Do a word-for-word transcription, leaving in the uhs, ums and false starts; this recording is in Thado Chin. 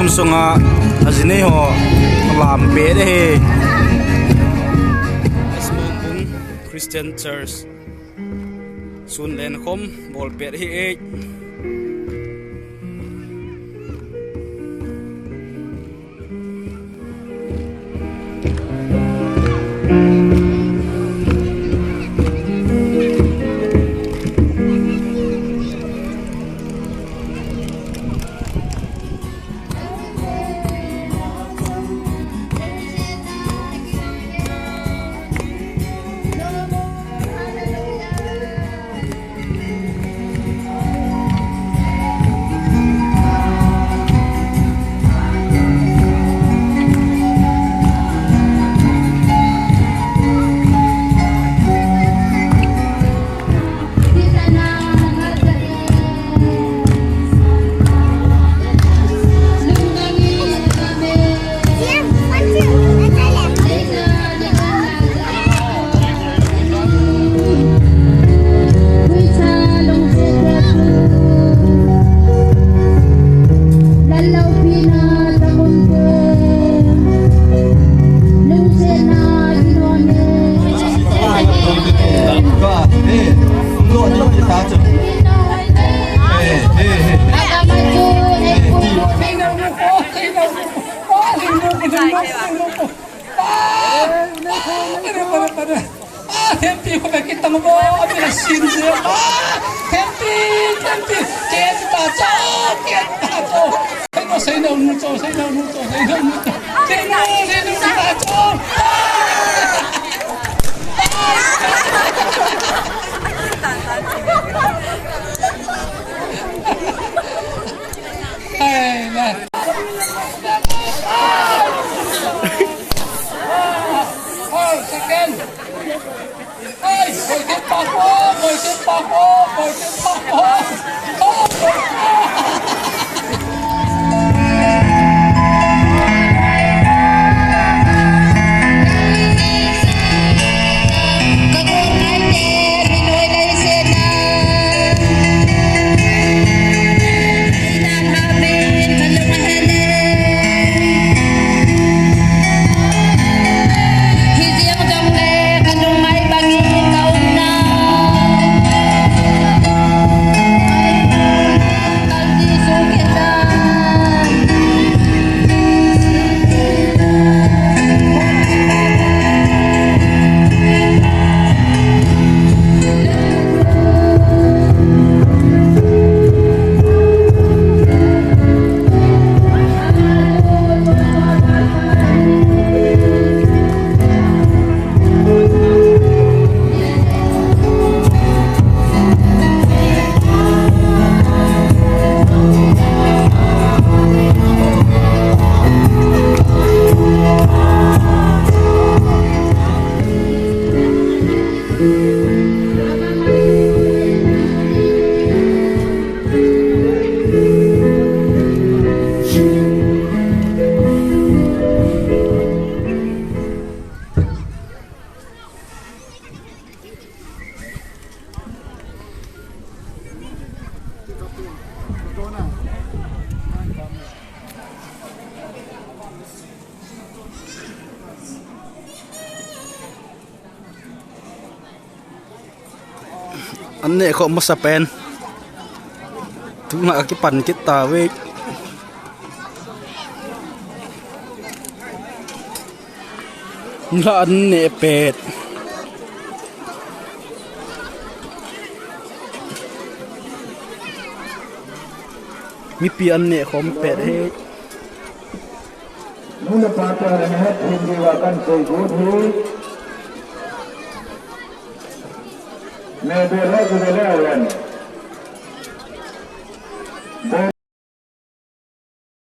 Sunga ajinei ho lam pet ahi. Christian Church. Sun len khom bol pet ahi e. Ah, Hempi ko ba kitang bo, abi la sin je. Ah, Hempi, Hempi, kenta cho, kenta cho. Sei no, sei no nu cho, sei no nu cho, sei no nu cho. Sei no, sei no nu ta cho. Ai, na. Ai, second. Ai, boy, get back, oh, boy, get back, oh, boy, get back, oh. Oh, boy. An neh khoh masa pen. Tuna kipan kit tave. Nula an neh pet. Mipi an neh khom pet hi. Nu le pa te hon ahet thim diuva kan sei got hi. Mebel ho chu vele ven.